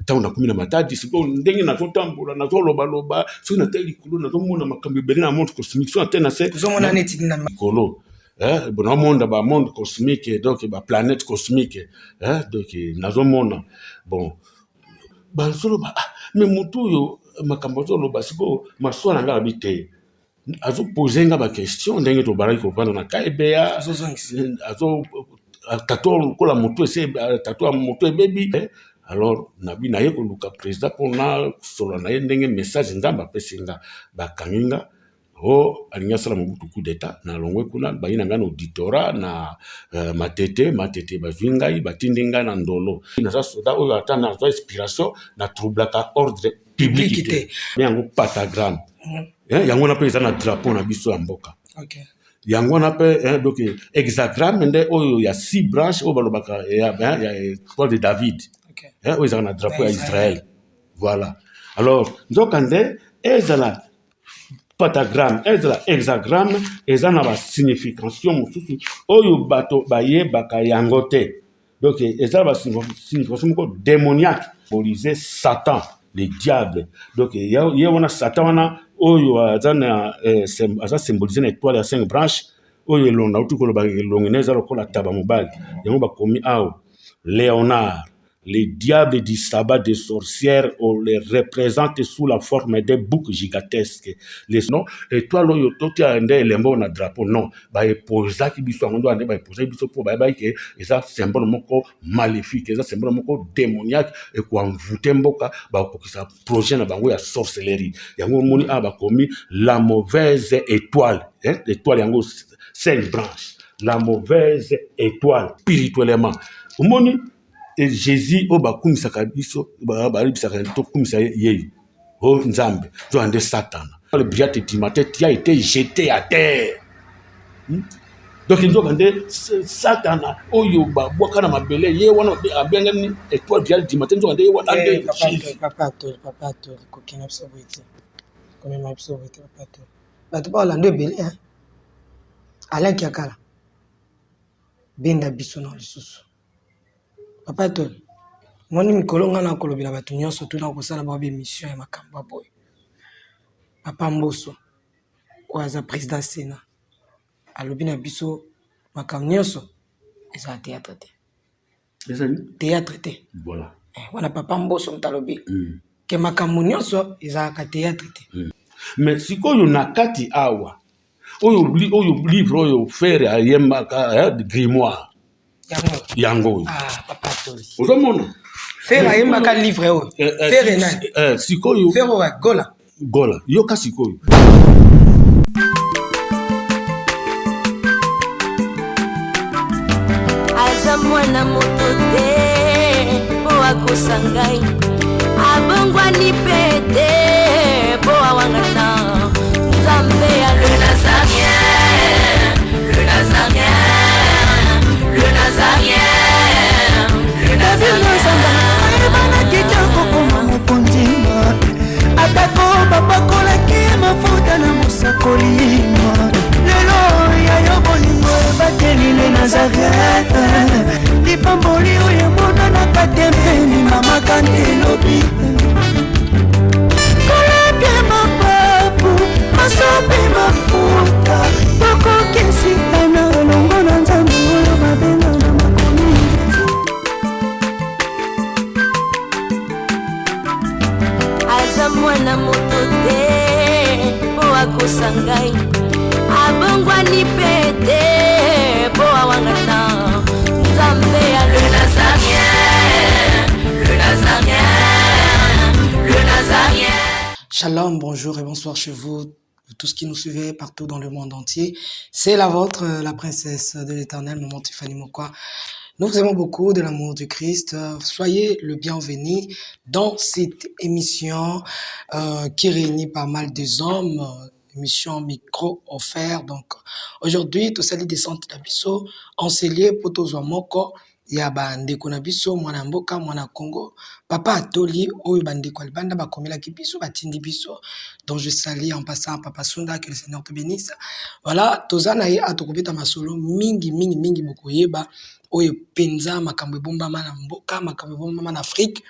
Ntango nakomi na Matadi, sikoyo ndenge nazotambola, nazolobaloba, soki natali likolo nazomona makambo ebele na monde cosmique, soki natali na se ozomona neti na likolo, nazomona ba monde cosmique, donc ba planète cosmique, donc nazomona bon bazoloba, ah mais motu oyo makambo azoloba sikoyo masuwa na ngai abi te, azopose nga ba question ndenge tobalaki kovanda na KBA, azo tato lokola motu ese tato ya motu ebebi. Alors nabi naye koluka président mpona solola na ye ndenge message Nzambe apesi nga. Bakangi nga o alingi asala Mobutu coup d'état. Nalongwe kuna, bayi na ngai na auditorat na Matete. Matete bazwi ngai, batindi ngai na Ndolo. Naza soda oyo ata nazwa inspiration na troublaka ordre public te. Yango pentagramme, yango wana mpe eza na drapeau na biso ya mboka. Yango wana mpe donc hexagramme nde oyo ya six branche oyo balobaka ya étoile de David, oyo ezalaka na drapeau ya Israël. Voilà. Alors nzoka nde ezala pentagramme, ezala hexagramme, eza na basignification mosusu oyo bato bayebaka yango te. Donc eza na basignification moko démoniaque, symbolise Satan le diable. Donc ye wana Satan wana oyo aza na aza symbolise na étoile ya cinq branches oyo elonda auti koloba, elongi na eza lokola taba mobali. Yango bakomi awa Léonard, le diable du sabbat des sorcières, on les représente sous la forme d'un bouc gigantesque. Les non étoile oyo totia nde elembo na drapeau, non, baepozaki biso yango nde baepozaki biso mpo bayebaki ke eza symbole moko maléfique, eza symbole moko démoniaque, ekoenvoûter mboka, bakokisa projet na bango ya sorcellerie. Yango omoni awa bakomi la mauvaise étoile, étoile yango cinq branches, la mauvaise étoile spirituellement. Omoni Jésus oyo bakumisaka biso, bayebisaka tokumisa ye o Nzambe, nzoka nde Satana le brillante du matin qui a été jeté à terre. Donc nzoka nde Satana oyo babwaka na mabele, ye wana abengani étoile brillante du matin, nzoka nde ye wana nde Jésus. Papa Atoli, papa Atoli, kokende biso boye te, komema biso boye te, papa Atoli. Bato baolanda ebele, Alain Kiakala, benda biso na lisusu. Papa Atoli, moni mikolo ngai na kolobela bato nyonso tuna kosala bao bémission ya makambo ya boye. Papa Mboso oyo aza président Sénat alobi na biso makambo nyonso ezala théâtre te. Ezali théâtre te. Voilà. Wana papa Mboso moto alobi ke makambo nyonso ezalaka théâtre te. Mais sikoyo na kati awa oyo oyo livre oyo frère ayembaka, grimoire yango oyo. Ah, papa Atoli. Ozomona. Frère ayembaka livre oyo. Frère nani? Sikoyo Frère oyo Gola. Gola, yoka sikoyo. Aza mwana moto te mpo akosa ngai, abongwani mpe te mpo awangana Nzambe ya le Nazarien, le Nazarien, le Nazarien, le Nazarien. Ayebanaki te kokoma mokonzi, atako bapakolaki mafuta na mosakoli. Lelo ya yo bolingo ebateli le Nazareth, lipamboli oyo emonanaka te mpeni mama kante elobi kolapia mapapu masope mafuta tokokesika na elongo na Nzambe oyo babenga na makomi. Aza mwana moto te mpo akosa ngai, abongwani mpe te mpo awangana Nzambe ya le Nazarien, le Nazarien, le Nazarien. Shalom, bonjour et bonsoir chez vous, tous qui nous suivez partout dans le monde entier. C'est la vôtre, la princesse de l'éternel, maman Tiffany Mokwa. Nous vous aimons beaucoup de l'amour du Christ. Soyez le bienvenu dans cette émission qui réunit pas mal des hommes, émission micro offert. Donc aujourd'hui, tosali descente na biso enselie po tozwa moko ya bandeko na biso, mwana mboka, mwana Congo, papa Atoli, oyo bandeko ya libanda bakomelaki biso, batindi biso. Donc je salue en passant papa Sunda, que le Seigneur te bénisse. Voilà, toza na ye atokobeta masolo mingi mingi mingi, bokoyeba oyo mpenza makambo ebombama na mboka, makambo ebombama na Afrique.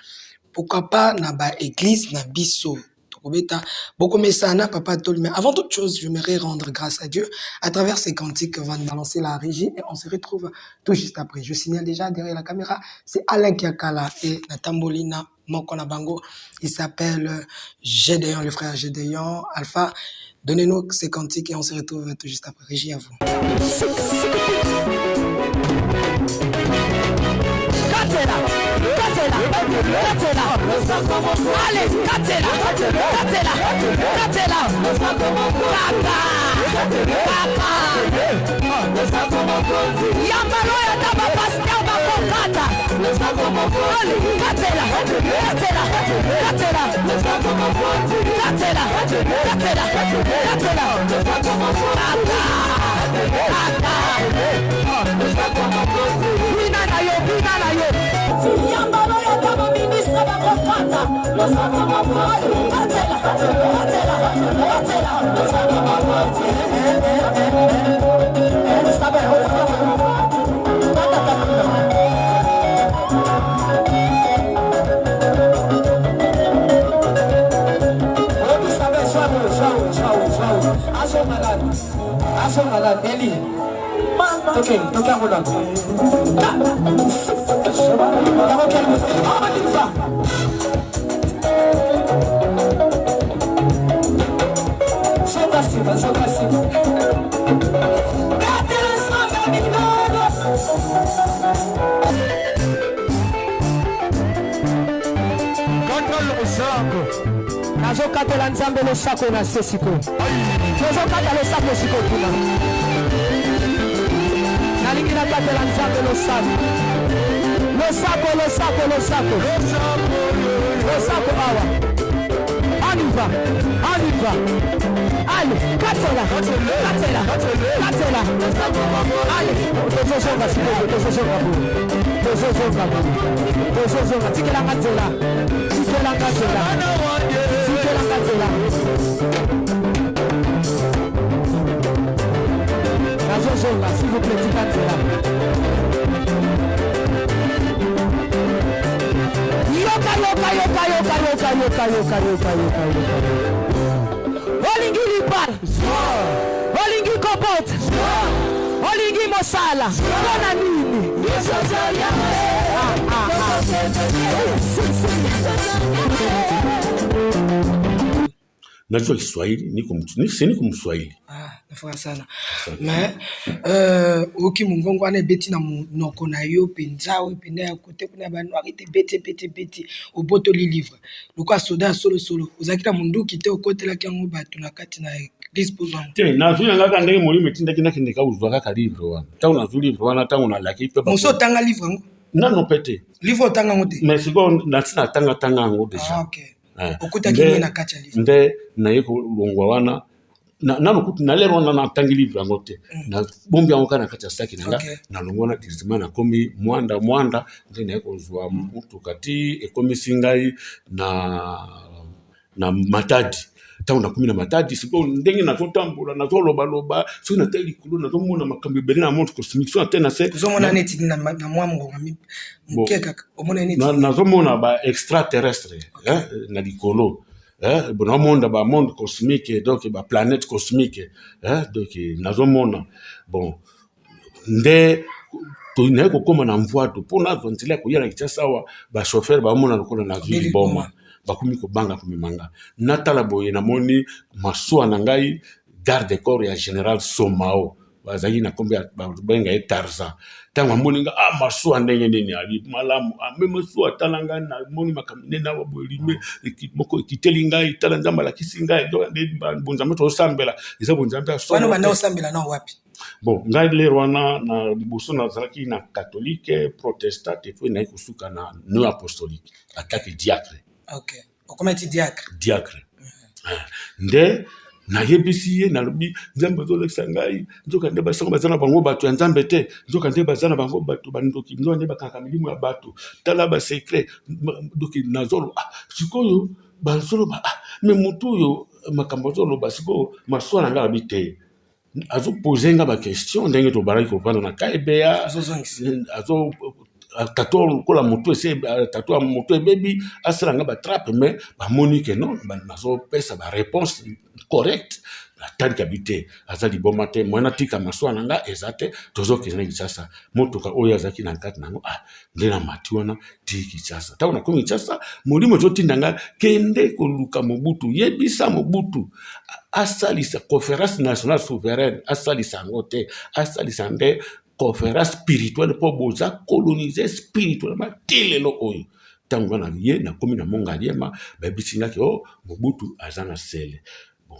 Pourquoi pas na ba église na biso? Tokobeta bokomesana, papa Tol. Mais avant toute chose, j'aimerais rendre grâce à Dieu à travers ces cantiques que va nous balancer la régie et on se retrouve tout juste après. Je signale déjà, derrière la caméra, c'est Alain Kiakala et Natambolina moko na bango. Il s'appelle Gédéon, le frère Gédéon Alpha. Donnez-nous ces cantiques et on se retrouve tout juste après. Régie, à vous. Katela, katela, katela. Allez, katela, katela, katela. Kaka, kaka. Yambalo ya taba pasteur bakokata. Allez, katela, katela, katela. Katela, katela, katela. Kaka, kaka. Bina na yo, bina na yo. Yambalo ya taba ministre bakokata. Katela, katela, katela. Eli. Ok, toka Roland. Zonga nsima, zonga nsima. Betela nzambe minano. Kata losako. Nazokatela Nzambe losako na se sikoyo. Tozokata losako sikoyo kuna. Nalingi nakatela Nzambe losako. Losako, losako, losako. Losako awa. On y va, on y va. Allez, katela, katela, katela. Allez, tozozonga sikoyo, tozozonga boye. Tozozonga boye. Tozozonga, tikelanga nzela. Tikelanga nzela. Tikelanga nzela. Nazozonga, s'il vous plaît, tika nzela. Yoka, yoka, yoka, yoka, yoka, yoka, yoka, yoka, yoka, yoka. Olingi libala, olingi kobota, olingi mosala, mpo na nini? Ah, ah, ah. Si, si, si. Najua Kiswahili, niko si niko Mswahili. Ah, nafurahi sana. Mais oyoki mongongo wana ebeti na monoko na yo mpenza, oyo mpenza ya kote kuna ya banoir ete ebeti, ebeti, ebeti, obotoli livre lokola soda ya solosolo. Ozalaki na monduki te, okotelaki yango bato na kati na église mpo ozwa yango? Te, nazwi na nga kaka ndenge molimo etindaki nakende kaka kozwa kaka livre wana. Ntango nazwi livre wana, ntango nalaki mpe Moso otanga livre yango? Nano mpe te. Livre otanga yango te? Mais sikoyo nasi natangatanga yango déjà. Ah, ok. Okutaki nini na kati ya livre? Nde naye kolongwa wana, nano kutu na lero wana natangi livre yango te. Nabombi yango kaka na kati ya saki na nga. Nalongwa wana directement nakomi Mwanda. Mwanda nde naye kozwa motuka ti ekomisi ngai na Matadi. Ntango nakomi na Matadi sikoyo, ndenge nazotambola, nazolobaloba, soki natali likolo, nazomona makambo ebele na monde cosmique. Soki natali na se, Ozomona neti na mwa ngonga moke kaka, omona neti nazomona ba extraterrestre na likolo, bon, nazomona ba monde cosmique, donc ba planète cosmique, donc nazomona. Bon, nde naye kokóma na Mvwatu mpo nazwa nzela ya koya na Kinshasa. Awa bachauffeur bamona lokola nazwi liboma, bakomi kobanga komema nga. Natala boye, namoni masuwa na ngai, garde corps ya général Somao, bazalaki na nkombo ya babenga ye Tarzan. Ntango amoni nga: "Ah, masuwa, ndenge nini?" Ali malamu. Ame masuwa, tala ngai, namoni makambo nde nawa boye, lime moko ekiteli ngai. Tala, Nzambe alakisi ngai nde bonzambe tozosambela eza bonzambe ya Wana banda osambela na wapi? Bon, ngai lero wana na liboso nazalaki na catholique, protestant, et puis naye kosuka na néo apostolique atake diacre. Ok, okomaki diacre? Diacre. Nde nayebisi ye, nalobi: "Nzambe azolakisa ngai, nzoka nde basango baza na bango bato ya Nzambe te, nzoka nde baza na bango bato bandoki, nzoka nde bakangaka milimo ya bato. Tala basecret." Doki nazoloba: "Ah, sikoyo bazoloba, ah, mais motu oyo makambo azoloba sikoyo." Masuwa na ngai abi te, azopose nga baquestion ndenge tobalaki kovanda na KBA. Tato lokola moto ese tato ya moto ebebi, asala nga batrape, mais bamoni ke non, nazopesa baréponse correct. Natali kabi te, aza liboma te. Mwa natika masuwa na nga eza te, tozokende na Kinshasa. Motuka oyo azalaki na kati nango, ah, nde na mati wana ti Kinshasa. Ntango nakomi Kinshasa, molimo ezotinda nga: kende koluka Mobutu, yebisa Mobutu asalisa Conférence nationale souveraine. Asalisa yango te, asalisa nde conférence spirituelle, mpo boza colonise spirituellement ti lelo oyo. Ntango wana ye nakomi na Mongaliema, bayebisi ngaki o oh, Mobutu aza na Sele. Bon,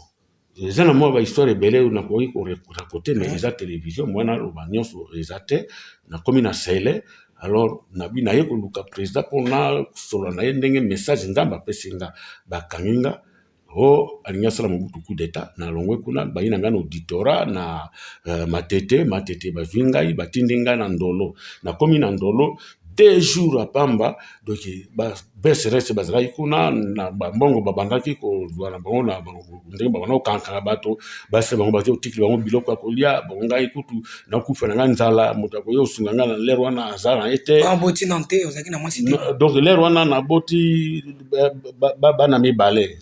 eza na mwa bahistoire ebele oyo nakoki koraconter, mais eza télévision, mwana aloba nyonso eza te. Nakomi na Sele, alors nabi naye koluka président mpo nasolola na ye ndenge message Nzambe apesi nga. Bakangi nga o alingi asala Mobutu coup d'état. Nalongwe kuna, bayi na ngai na auditorat na Matete. Matete, bazwi ngai, batindi ngai na Ndolo. Nakomi na Ndolo 2 jours ya pamba. Donc BSRS bazalaki kuna na bambongo, babandaki kozwa na bango na ndenge babanda kokankaka bato. Basi bango baza kotikela bango biloko ya kolia. Bango, ngai kutu nakufa na ngai nzala, moto akoya kosunga ngai na lere wana aza na ye te. Boti na te, ozalaki na mwasi te? Donc lere wana naboti bana mibale,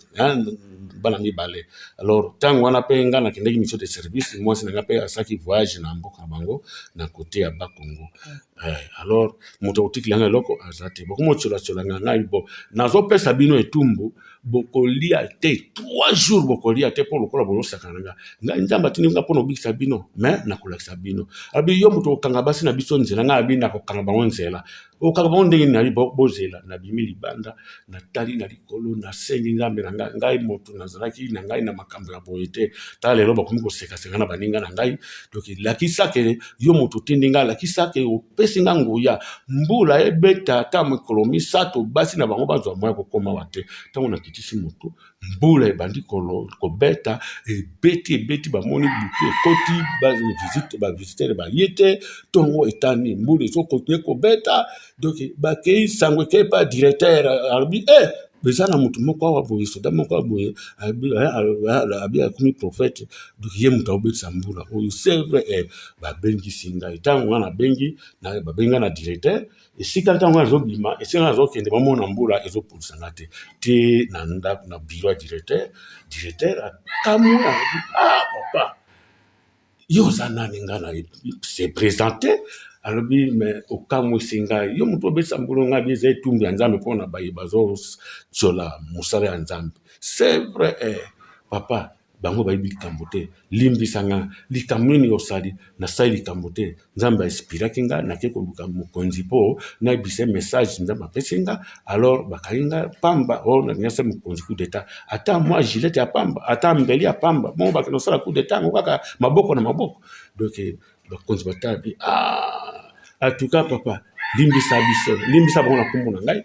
bana mibale. Alors ntango wana mpe ngai nakendaki mission de service, mwasi na ngai mpe asalaki voyage na mboka na bango na côté ya Bakongo. Alors moto akotikela ngai eloko aza te. Bokoma otyolatyola ngai. Ngai bo nazopesa bino etumbu: bokolia te 3 jours, bokolia te, mpo lokola bozosaka na ngai. Ngai Nzambe atindi ngai mpona obikisa bino, mais nakolakisa bino. Abi yo moto okokanga basi na biso nzela. Ngai abi nakokanga bango nzela. Okokanga bango ndenge nini? Bozela. Nabimi libanda, natali na likolo, nasengi Nzambe na ngai. Ngai moto nazalaki na ngai na makambo ya boye te, tala lelo bakomi kosekaseka na baninga na ngai. Donc lakisa ke yo moto otindi ngai, lakisa ke opesi ngai nguya, mbula ebeta ata mikolo 3, basi na bango bazwa moya kokóma wa te. Ntango nakitisi moto, mbula ebandi kobeta, ebeti, ebeti, bamoni butu ekoti, bavisiteur baye te. Ntongo etani, mbula ezokontinue kobeta. Donc bakei, sango ekei pa directeur, alobi e eza na motu moko awa boye, soda moko awa boye, abi akomi prophète, donc ye moto aobetisa mbula oyo. C'est vrai, babengisi ngai. Ntango nga nabengi, babengi ngai na directeur esika. Ntango nga nazobima, esika nga nazokende, bamona mbula ezopolisa nga te te na ndako, na bureau ya directeur. Directeur akamwe, alobi: "Ah papa, yo oza nani?" Nga na se présente. Alobi: "Mais okamwisi ngai, yo moto obetisa mbula?" Ngai bi eza etumbu ya Nzambe mpona baye bazotiola mosala ya Nzambe. C'est vrai, papa, bango bayebi likambo te, limbisa nga. Likambo nini osali? Nasali likambo te, Nzambe ainspiraki nga, nake koluka mokonzi mpo nayebisa message Nzambe apesi nga. Alors bakangi nga pamba oyo nalingi asala mokonzi coup d'état, ata mwa gilet ya pamba, ata mbeli ya pamba, bongo bakende kosala coup d'état yango kaka maboko na maboko. Donc bakonzi batala bi: "Ah, en tout cas papa, limbisa biso, limbisa bango na nkombo na ngai.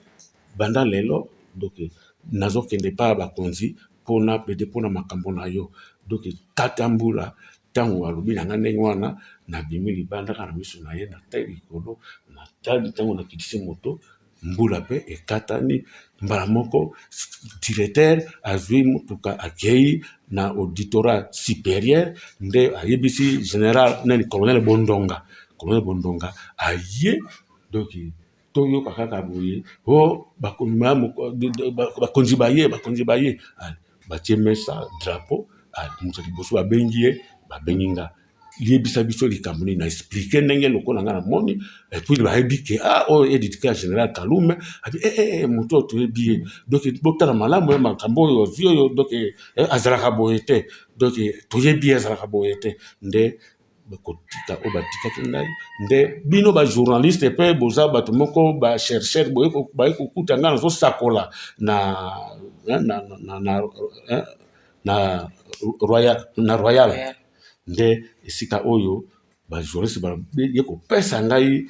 Banda lelo, donc nazokende pa bakonzi mpona plaider mpona makambo na yo." Donc kata mbula. Ntango alobi na ngai ndenge wana, nabimi libanda kaka na miso na ye, natali likolo, natali. Ntango nakitisi moto, mbula mpe ekatani mbala moko. Directeur azwi motuka, akei na auditorat supérieur, nde ayebisi général nani, colonel Bondonga. Colonel Bondonga aye. Donc toyoka kaka boye o bakonzi baye, bakonzi baye, batie mesa, drapeau. Moto ya liboso babengi ye, babengi nga: "Yebisa biso likambo nini." Na expliquer ndenge lokola nga namoni, et puis bayebi ke ah, oyo éditeur général Kalume. Abi eh, eh, moto oyo toyebi ye, donc botala malamu ya makambo oyo ozwi oyo. Donc azalaka boye te, donc toyebi ye, azalaka boye te. Nde bakotika oyo batikaki ngai. Nde bino bajournaliste mpe boza bato moko bachercheur, baye kokuta ngai nazosakola na Royal. Nde esika oyo bajournaliste ye kopesa ngai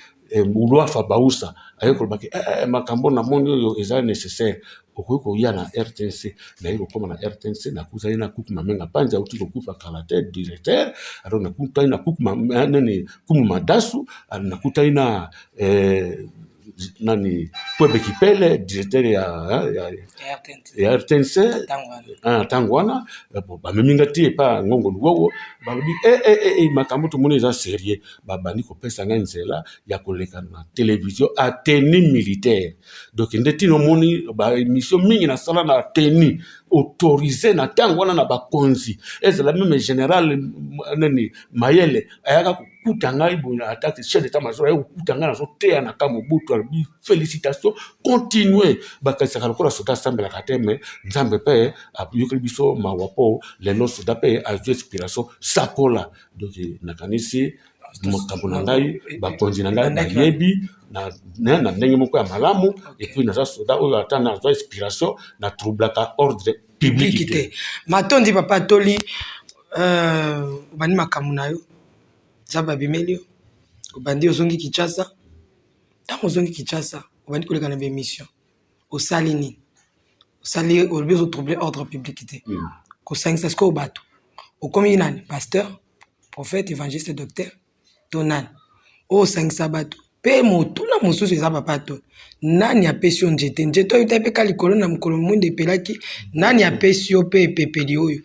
Lwafa Bausa, aye kolobaki eh, makambo namoni oyo eza nécessaire, okoki koya na RTNC. Naye kokóma na RTNC, nakutani na Kuku Mamenga Panzi, auti kokufa kala te, directeur. Alors nakutani na Kuku nani, Kumu Madasu. Nakutani na nani Kwebe Kipele, directeur ya RTNC ntango wana. Bamemi nga ti epa Ngongo Luwowo, balobi eh, eh, eh, eh, makambo tomoni eza sérieux. Babandi kopesa ngai nzela ya koleka na télévision à tenue militaire. Donc nde ntina omoni baémission mingi nasala na tenue autorisé na ntango wana na bakonzi, ezala même général nani Mayele ayaka kokuta ngai boye, atake chef d'état major, ayaka kokuta ngai nazoteya na ka Mobutu, alobi: "Félicitation, continue." Bakanisaka lokola soda asambelaka te, mais Nzambe mpe ayokeli biso mawa, mpo lelo soda mpe azwi inspiration sakola. Donc nakanisi makambo na ngai, bakonzi na ngai bayebi na ndenge moko ya malamu. Et puis naza soda oyo ata nazwa inspiration, na troublaka ordre public te. Matondi, papa Toli. Obandi makambo na yo, Nzambe abimeli yo, obandi, ozongi Kinshasa. Ntango ozongi Kinshasa, obandi koleka na baémission, osali nini? Osali, olobi ozotrouble ordre public te. Kosangisa sikoyo bato, okomi nani? Pasteur, prophète, évangéliste, docteur to nani oyo osangisa bato? Mpe motuna mosusu eza: papa to nani apesi yo nzete? Nzete oyo mpe ka likolo na mokolo mwinda epelaki, nani apesi yo mpe epepeli oyo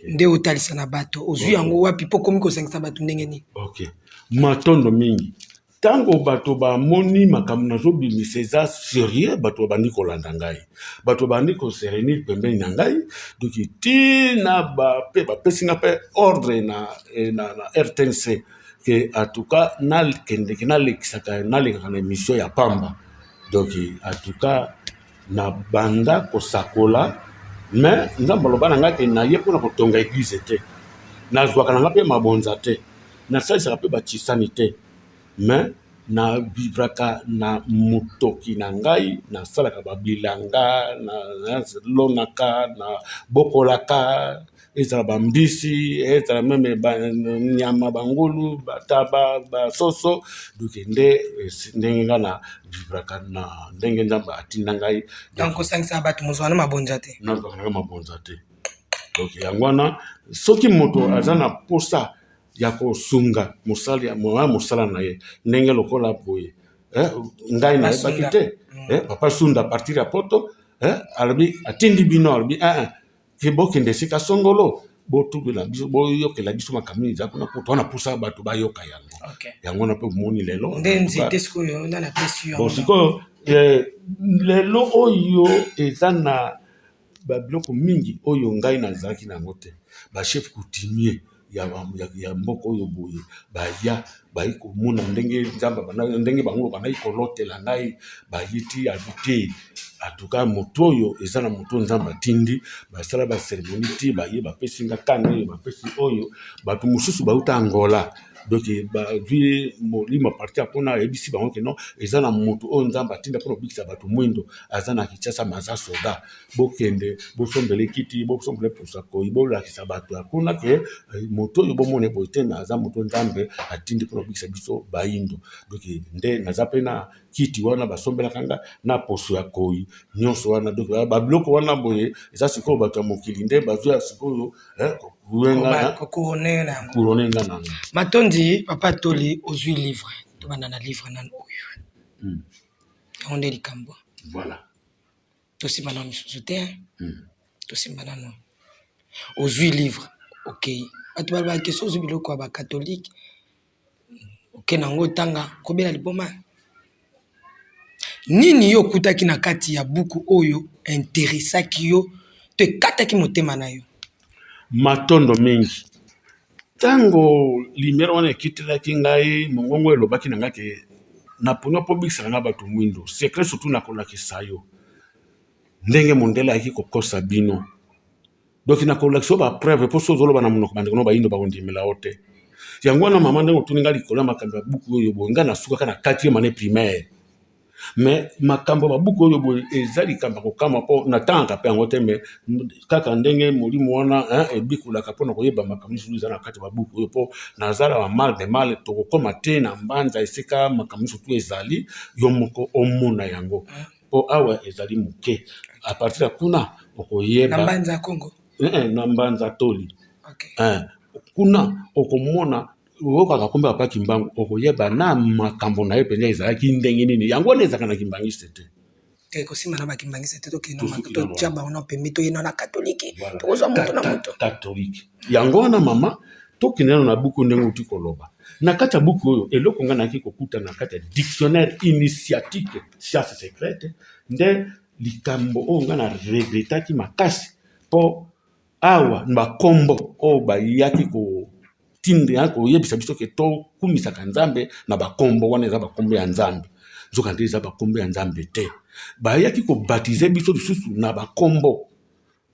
nde otalisa na bato? Ozwi yango wapi? Mpo okomi kosangisa bato ndenge nini? Ok, matondo mingi. Ntango bato bamoni makambo nazobimisa eza sérieux, bato babandi kolanda ngai, bato babandi kose réunir pembeni na ngai. Donc ntina mpe bapesi nga mpe ordre na RTNC ke en tout cas nakendeke, nalekisaka, nalekaka na émission ya pamba. Donc en tout cas nabanda kosakola, mais Nzambe aloba na ngai ke naye mpona kotonga église te, nazwaka na ngai mpe mabonza te, nasalisaka mpe batisani te, mais navivraka na motoki na ngai, nasalaka babilanga, nalonaka, nabokolaka, ezala bambisi, ezala même banyama, bangulu, bataba, basoso. Donc nde ndenge ngai na vivraka na ndenge Nzambe atinda ngai. Donc kosangisa bato, mozwa na mabonza te? Nazwaka nanga mabonza te. Donc yango wana, soki moto aza na posa ya kosunga mosali mosala na ye ndenge lokola boye, ngai nayebaki te. Papa Sunda, partir ya Poto, alobi atindi bino, alobi ke bokende esika songolo, botubela biso, boyokela biso makambo nini eza kuna, po towana pusa bato bayoka yango. Yango wana mpe omoni lelo. Nde nzete sikoyo nani apesi yo? Bon, sikoyo lelo oyo eza na babiloko mingi oyo ngai nazalaki na yango te. Bachef coutumier ya mboka oyo boye baya, bayi komona ndenge Nzambe, ndenge bango bandaki kolotela ngai, bayi ti abi te, atuka moto oyo eza na moto Nzambe atindi. Basala bacérémonie ti baye, bapesi nga kane oyo, bapesi oyo. Bato mosusu bauta Angola, donc bazwi molimo parti mpona ayebisi bango ke non, eza na moto oyo Nzambe atinda mpona kobikisa bato mwindo, aza na Kinshasa, ma aza soda. Bokende bosombela ekiti, bosombela pusa koi, bolakisa bato ya kuna ke moto oyo bomona boye te, aza moto Nzambe atindi mpona kobikisa biso bayindo. Donc nde naza mpe na kiti wana basombelaka nga na poso ya koi nyonso wana. Donc babiloko wana boye eza sikoyo bato ya mokili nde bazwi ya sikoyo couronne na yango. Couronne nga nango. Matondi, papa Toli. Ozwi livre, tobanda na livre nano oyo. Yango nde likambo. Voilà. Tosimba nano misusu te. Tosimba nano. Ozwi livre, okei, bato balobaka ke so ozwi biloko ya bacatholique, oke nango otanga, kobela liboma. Nini yo okutaki na kati ya buku oyo interesaki yo to ekataki motema na yo? Matondo mingi. Ntango lumière wana ekitelaki ngai, mongongo elobaki na ngai ke naponi mpo obikisaka ngai bato mwindo, secret surtout nakolakisa yo ndenge mondele ayaki kokosa bino. Donc nakolakisa yo bapreuve, mpo so ozoloba na monoko, bandeko no bayindo bakondimela yo te. Yango wana, mama, ndenge otuni ngai likolo ya makambo ya buku oyo boye, ngai nasukaka na quatrième année primaire, mais makambo ya babuku oyo boye eza likambo ya kokamwa, mpo natangaka mpe yango te, mais kaka ndenge molimo wana ebikulaka mpona koyeba makambo nyonso eza na kati ya babuku oyo, mpo nazala bamal de mal. Tokokóma te na Mbanza, esika makambo nyonso tu ezali, yo moko omona yango, mpo awa ezali moke. À partir ya kuna okoyeba. Na Mbanza ya Congo? Na Mbanza Toli. Kuna okomona. Oyokaka nkombo ya Papa Kimbangu, okoyeba na makambo na ye mpenza ezalaki ndenge nini. Yango wana ezalaka na kimbangiste te. Te, kosimba na bakimbangiste te, tokende totya bango na pembe, toyenda na katolike, tokozwa moto na moto. Katolike yango wana, mama, tokende nano na buku ndenge outi koloba. Na kati ya buku oyo, eloko ngai nayaki kokuta na kati ya dictionnaire initiatique science secrète nde likambo oyo ngai na regretaki makasi, mpo awa bakombo oyo bayaki kotinda koyebisa biso ke tokumisaka Nzambe na bakombo wana eza bakombo ya Nzambe, nzoka nde eza bakombo ya Nzambe te. Bayaki kobaptiser biso lisusu na bakombo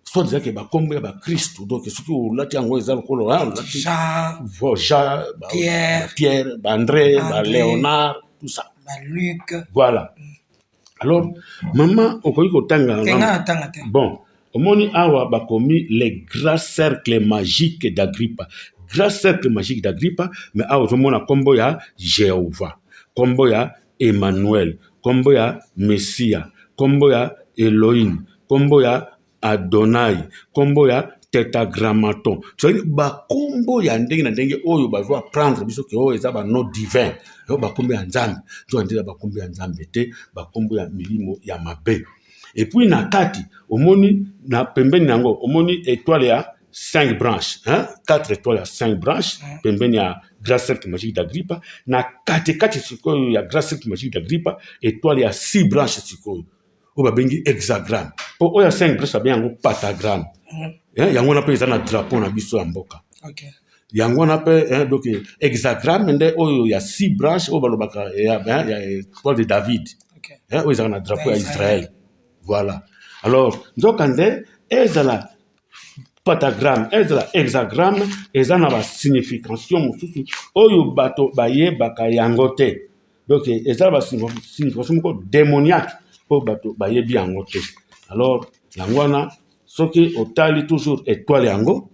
soit ezalaki bakombo ya bakristu. Donc soki olati yango, eza lokola Jean, Jean, Pierre, Pierre, baAndré, baLéonard, tout ça. Baluc. Voilà. Alors mama, okoki kotanga? Natanga te. Bon, omoni awa bakomi "Le grand cercle magique d'Agrippa", grand cercle magique d'Agrippa. Mais awa ozomona nkombo ya Jéhovah, nkombo ya Emmanuel, nkombo ya Messia, nkombo ya Elohim, nkombo ya Adonai, nkombo ya Tétragrammaton, c'est-à-dire bakombo ya ndenge na ndenge oyo bazwa apprendre biso ke oyo eza banoms divins, oyo bakombo ya Nzambe. Nzoka nde eza bakombo ya Nzambe te, bakombo ya milimo ya mabe. Et puis na kati, omoni na pembeni yango, omoni étoile ya cinq branches, hein? Quatre étoiles ya cinq branches pembeni ya grand cercle magique d'Agrippa. Na katikati sikoyo ya grand cercle magique d'Agrippa, étoile ya six branches sikoyo, oyo babengi hexagramme, mpo oyo ya cinq branches babengi yango pentagramme. Yango wana mpe eza na drapeau na biso ya mboka. Yango wana mpe, donc hexagramme nde oyo ya six branches oyo balobaka ya étoile de David, oyo ezalaka na drapeau ya Israël. Voilà. Alors nzoka nde ezala pentagramme, ezala hexagramme, eza na basignification mosusu oyo bato bayebaka yango te. Donc eza na basignification moko démoniaque mpo bato bayebi yango te. Alors yango wana, soki otali toujours étoile yango,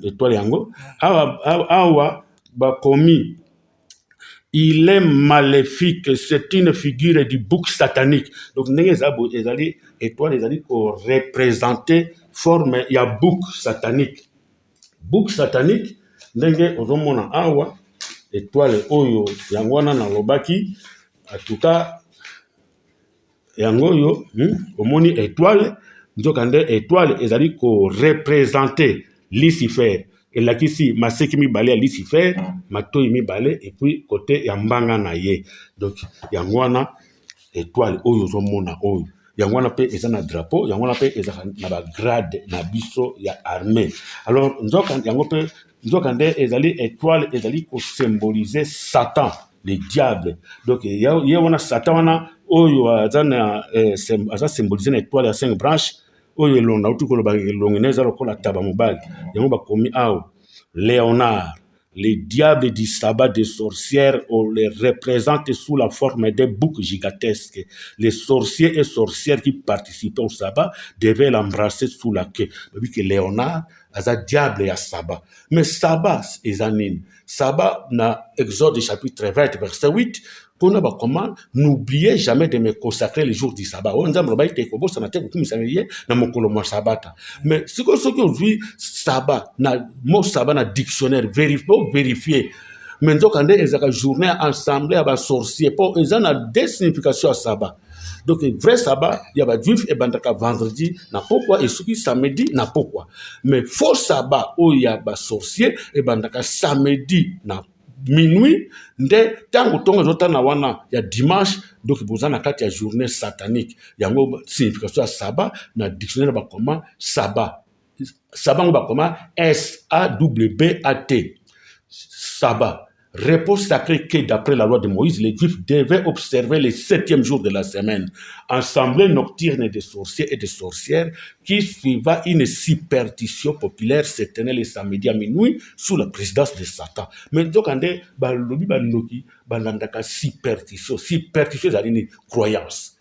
étoile yango awa, awa bakomi: "Il est maléfique, c'est une figure du bouc satanique." Donc ndenge eza boye, ezali étoile ezali koreprésenter forme ya bouc satanique. Bouc satanique, ndenge ozomona awa étoile oyo, yango wana nalobaki. En tout cas yango oyo, omoni étoile, nzoka nde étoile ezali koreprésenter Lucifer. Elakisi maseki mibale ya Lucifer, matoi mibale, et puis côté ya mbanga na ye. Donc yango wana étoile oyo ozomona oyo, yango wana mpe eza na drapeau, yango wana mpe ezalaka na bagrade na biso ya armée. Alors nzoka yango mpe, nzoka nde ezali étoile ezali kosymboliser Satan le diable. Donc ye wana Satan wana oyo aza na aza symbolise na étoile ya cinq branches oyo elonda auti koloba, elongi na eza lokola taba mobali. Yango bakomi awa: "Léonard, le diable du sabbat des sorcières, on les représente sous la forme d'un bouc gigantesque. Les sorciers et sorcières qui participaient au sabbat devaient l'embrasser sous la queue." Babi que Léonard aza diable ya sabbat. Mais sabbat eza nini? Sabbat, na Exode chapitre 20 verset 8, mpona bakoma: "N'oubliez jamais de me consacrer le jour du sabbat." Oyo Nzambe aloba ete kobosana te kokumisa ye na mokolo mwa sabata. Mais sikoyo soki ozwi sabbat na mot sabbat na dictionnaire, ovérifier, mais nzoka nde ezalaka journée ya assemblée ya basorcier, mpo eza na deux signification ya sabbat. Donc vrai sabbat ya bajuif ebandaka vendredi na pokwa, esuki samedi na pokwa. Mais faux sabbat oyo ya basorcier ebandaka samedi na minuit, nde ntango ntongo ezotana wana ya dimanche. Donc boza na kati ya journée satanique. Yango signification ya sabbat na dictionnaire. Bakoma sabbat, sabbat yango bakoma s a w b a t, sabbat, repos sacré que, d'après la loi de Moïse, les Juifs devaient observer le septième jour de la semaine. Assemblée nocturne des sorciers et des sorcières qui suivait une superstition populaire, se tenait le samedi à minuit sous la présidence de Satan. Mais donc, balobi bandoki balandaka superstition. Superstition ezali nini? Croyance.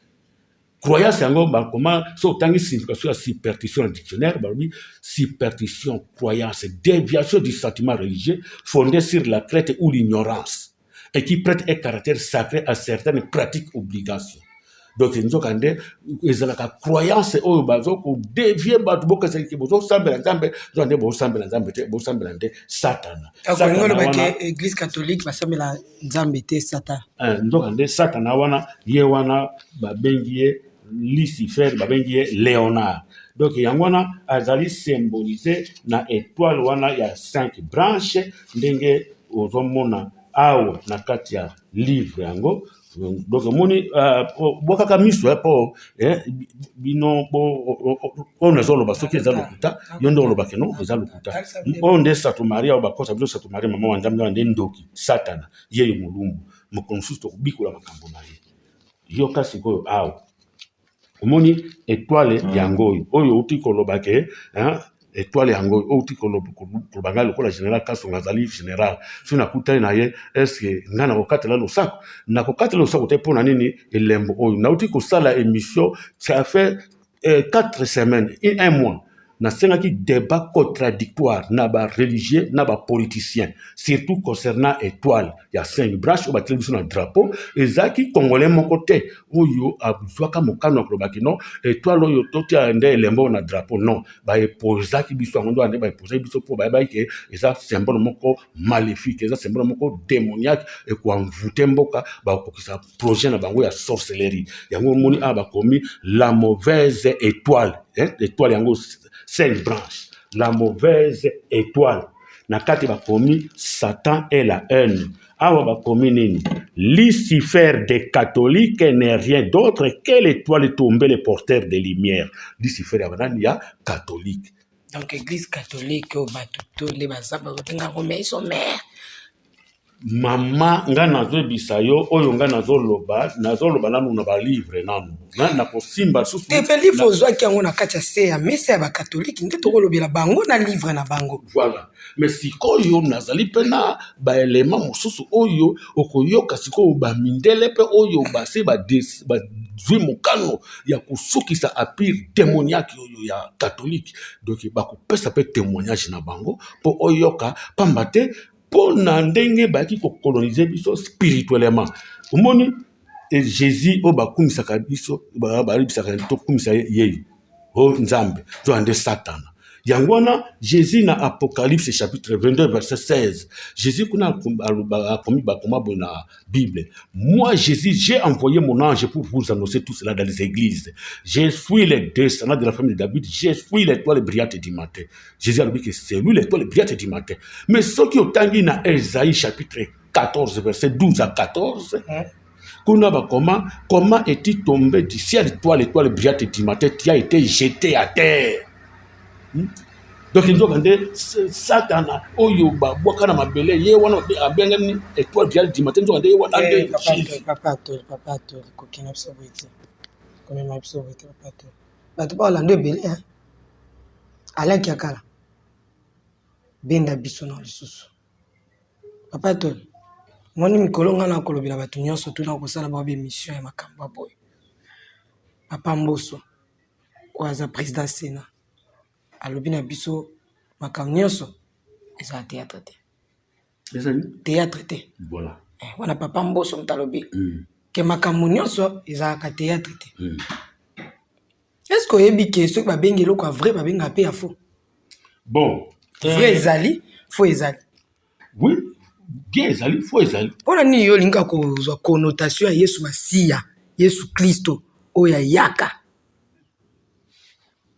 Croyance yango bakoma, so otangi signification ya superstition na dictionnaire, balobi: "Superstition, croyance, déviation du sentiment religieux fondée sur la crainte ou l'ignorance et qui prête un caractère sacré à certaines pratiques, obligations." Donc nzoka nde ezalaka croyance oyo bazo kodevie bato, bokesaki bozosambela Nzambe, nzoka nde bosambela Nzambe te, bosambela nde Satana. Olingi oloba ke église catholique basambela Nzambe te, Satan? Nzoka nde Satana wana, ye wana babengi ye Lucifer, babengi ye Léonard. Donc yango wana azali symbolise na étoile wana ya 5 branche, ndenge ozomona awa na kati ya livre yango. Donc omoni, bwakaka miso mpo bino oyo nazoloba, soki eza lokuta, yo nde olobake no eza lokuta. Oyo nde Sato Maria oyo bakosa biso, Sato Maria mama wa Nzambe, nde ndoki Satana ye yo molumbu. Mokolo mosusu tokobikola makambo na ye. Yoka sikoyo, awa omoni étoile yango oyo, oyo outi koloba ke étoile yango oyo outi koloba. Ngai lokola général Kasongo azali général, soki nakutani na ye, est-ce ngai nakokatela losako? Nakokatela losako te. Mpo na nini? Elembo oyo nauti kosala émission, ça fait 4 semaines, un mois, nasengaki débat contradictoire na bareligieux na bapoliticien, surtout concernant étoile ya 5 branche oyo batieli biso na drapeau. Ezalaki Congolais moko te oyo azwaka mokano ya kolobaki non, étoile oyo totia nde elembo na drapeau. Non, baimposaki biso yango nde baimposaki biso mpo bayebaki ke eza symbole moko maléfique, eza symbole moko démoniaque, ekoenvoûter mboka, bakokokisa projet na bango ya sorcellerie. Yango omoni awa bakomi la mauvaise étoile, hein? Étoile yango cinq branches, la mauvaise étoile, na kati bakomi Satan et la haine. Awa bakomi nini? Lucifer des catholiques n'est rien d'autre que l'étoile tombée, le porteur de lumière. Lucifer ya banani? Ya catholique. Donc église catholique oyo bato to nde baza babengaka maison mère. Mama, nga nazoyebisa yo, oyo nga nazoloba, nazoloba nanu na balivre, nanu nakosimba susu. Te, mpe livre ozwaki yango na kati ya se ya mesa ya bakatolike nde tokolobela bango na livre na bango. Voilà, mais sikoyo nazali mpe na baelema mosusu oyo okoyoka sikoyo, bamindele mpe oyo base bazwi mokano ya kosukisa empire démoniaque oyo ya catholique. Donc bakopesa mpe témoignage na bango mpo oyoka, pamba te mpo na ndenge bayaki kocoloniser biso spirituellement. Omoni Jésus oyo bakumisaka biso, bayebisaka tokumisa ye o Nzambe, nzoka nde Satana. Yango wana Jésus na Apocalypse chapitre 22 verset 16, Jésus kuna akomi, bakoma boye na Bible: "Moi Jésus, j'ai envoyé mon ange pour vous annoncer tout cela dans les églises. Je suis le descendant de la famille de David, je suis l'étoile brillante du matin." Jésus alobi que c'est lui l'étoile brillante du matin. Mais soki otangi na Esaïe chapitre 14 verset 12 à 14, kuna bakoma: "Comment es-tu tombé du ciel, toi l'étoile brillante du matin? Tu as été jeté à terre." Donc nzoka nde Satana oyo babwaka na mabele, ye wana abengani étoile brillante du matin, nzoka nde ye wana nde. Papa Atoli, papa Atoli, kokenda biso boye te, komema biso boye te. Papa Atoli, bato baolanda ebele. Alain Kiakala, benda biso na lisusu. Papa Atoli, moni mikolo ngai na kolobela bato nyonso tuna kosala bao bémission ya makambo ya boye. Papa Mboso oyo aza président Sénat alobi na biso makambo nyonso ezala théâtre te. Ezali théâtre te. Voilà. Wana papa Mboso moto alobi ke makambo nyonso ezalaka théâtre te. Est ce que oyebi ke soki babengi eloko ya vrai, babengaka mpe ya faux? Bon. Vrai ezali, faux ezali. Oui, bien, ezali, faux ezali. Mpona nini yo olingaka kozwa connotation ya Yesu Masiya, Yesu Kristo oyo ayaka,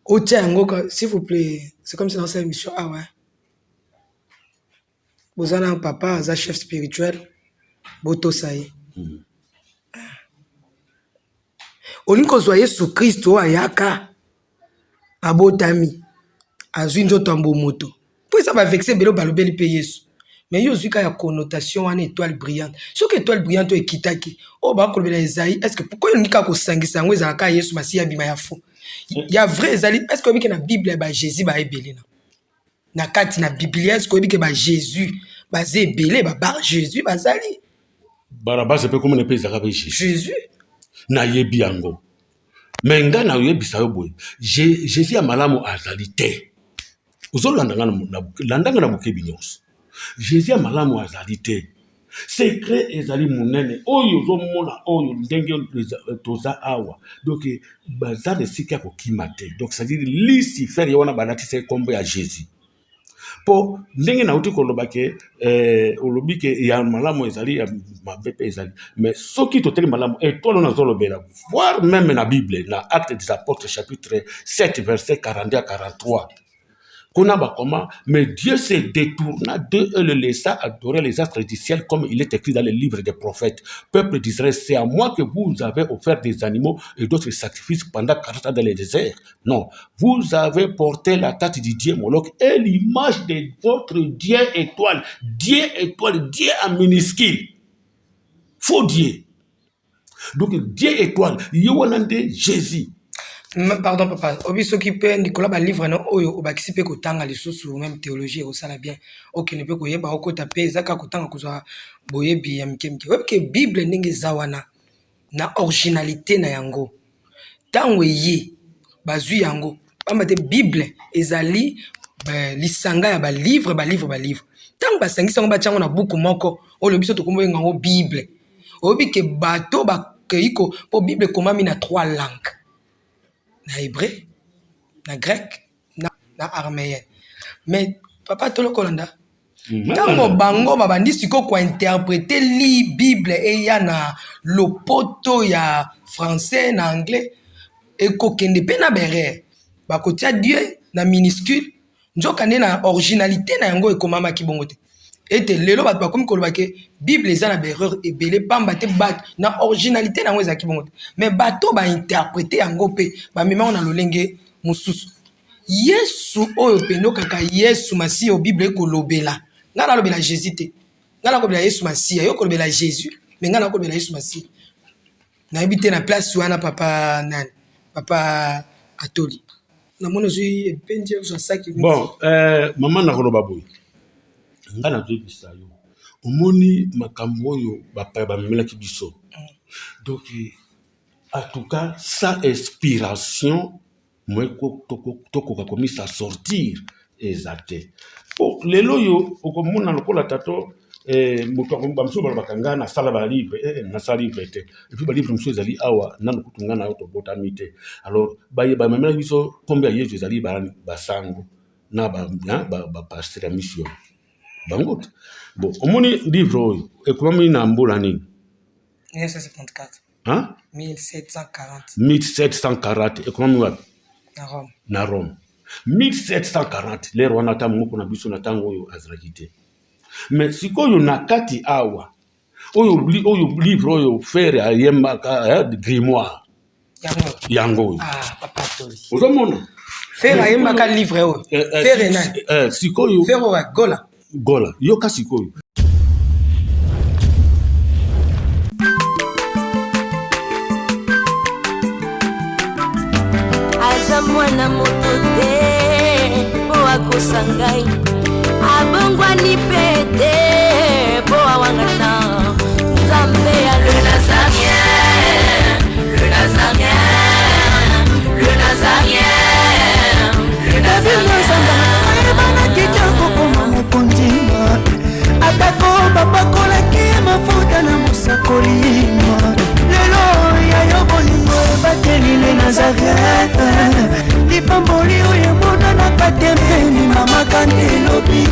otia yango? S'il vous plaît, c'est comme si nasala émission awa, boza na papa aza chef spirituel, botosa ye. Olingi kozwa Yesu Kristo oyo ayaka, abotami, azwi nzoto ya mbomoto, mpo eza baversets ebele balobeli mpe Yesu, mais yo ozwi kaka ya connotation wana, étoile brillante. Soki étoile brillante oyo ekitaki, oyo bakolobela Esaïe, est ce que pourquoi olingi kaka kosangisa yango ezalaka kaka Yesu Masiya abima ya faux, ya vrai ezali? Est ce que oyebi ke na Bible ya baJésus baebele na kati na Biblia? Est ce que oyebi ke baJésus baza ebele, babar Jésus bazali? Barabas mpe komona mpe ezalaka mpe Jésus. Jésus. Nayebi yango, mais ngai nayoyebisa yo boye: Jésus ya malamu azali te. Ozolanda nga, landa nga na bokebi nyonso. Jésus ya malamu azali te. Secret ezali monene oyo ozomona oyo ndenge toza awa. Donc baza na esika ya kokima te. Donc c'est-à-dire Lucifer ye wana balatisa ye kombo ya Jesus. Po ndenge nauti koloba ke eh, olobi ke ya malamu ezali ya mabe mpe ezali, mais soki totali malamu etoile oyo nazolobela, voire meme na Bible na Actes des Apôtres chapitre 7 verset 42 à 43, kuna bakoma mais Dieu se détourna d'eux et le laissa adorer les astres du ciel comme il est écrit dans le livre des prophètes. Peuple d'Israël, c'est à moi que vous avez offert des animaux et d'autres sacrifices pendant 40 ans dans le désert. Non, vous avez porté la tête du Dieu Moloch et l'image de votre Dieu étoile. Dieu étoile, Dieu en minuscule. Faux Dieu. Donc Dieu étoile, ye wana nde Jésus. Pardon papa, obi soki mpe Nicolas ba livre na oyo obakisi mpe kotanga lisusu même théologie ekosala bien. Okende mpe koyeba okota mpe eza kaka kotanga kozwa boyebi ya mike mike. Oyebi ke Bible ndenge eza wana na originalité na yango. Ntango eye bazwi yango pamba te Bible ezali lisanga ya ba livre ba livre ba livre. Ntango basangisi yango batia yango na buku moko oyo biso tokombo benga yango Bible. Oyebi ke bato bakei ko mpo Bible ekomami na trois langues, na hébreu, na grec, na araméen. Mais papa tolokolanda ntango bango babandi sikoyo kointerprete li Bible eya na lopoto ya français na anglais, ekokende mpe na berere bakotia Dieu na minuscule, nzoka nde na originalité na yango ekomamaki bongo te. Ete lelo bato bakomi koloba ke Bible eza na baerreur ebele, pamba te bato na originalité na yango ezalaki bongo te, mais bato bainterprete yango mpe bamema yango na lolenge mosusu. Yesu oyo pendo kaka Yesu Masiya oyo Bible ekolobela, ngai nalobela Jésus te, ngai nakolobela Yesu Masiya, yo kolobela Jésus, mais ngai nakolobela Yesu Masiya. Nayebi te na place wana papa nani, papa Atoli, namoni ozwi ependi ozwa saki. Bon, mama, nakoloba boye, ngai nazoyebisa yo, omoni makambo oyo bapaya bamemelaki biso. Donc en tout cas, sans inspiration moye tokoka komisa sortir eza te. Po lelo oyo okomona lokola tato moto bamosusu balobaka ngai nasala balivre, nasala livre te. Et puis balivre mosusu ezali awa nano kutu ngai na yo tobotami te. Alors baye bamemelaki biso nkombo ya Yesu ezali basango na bapasteur ya mission bango te. Bon, omoni livre oyo ekomami na mbula nini? 1974. Hein? 1740. 1740 ekomami wapi? Na Rome. Na Rome 1740. Lero wana ata moko na biso na ntango oyo azalaki te. Mais sikoyo na kati awa oyo, oyo livre oyo frère ayembaka, grimoire. Yango. Yango oyo. Ah, papa Atoli. Ozomona. Frère ayembaka livre oyo. Frère nani? Sikoyo. Frère oyo Gola. Gola, yoka sikoyo. Aza mwana moto te mpo akosa ngai, abongwani mpe te mpo awangana Nzambe ya le Nazarien, le Nazarien, le Nazarien, le Nazarien. Ayebanaki te kokoma mokonzi, atako bapakolaki mafuta na mosakoli. Lelo ya yo bolingo ebateli le Nazareth, lipamboli oyo emonanaka te mpeni mama kante elobi.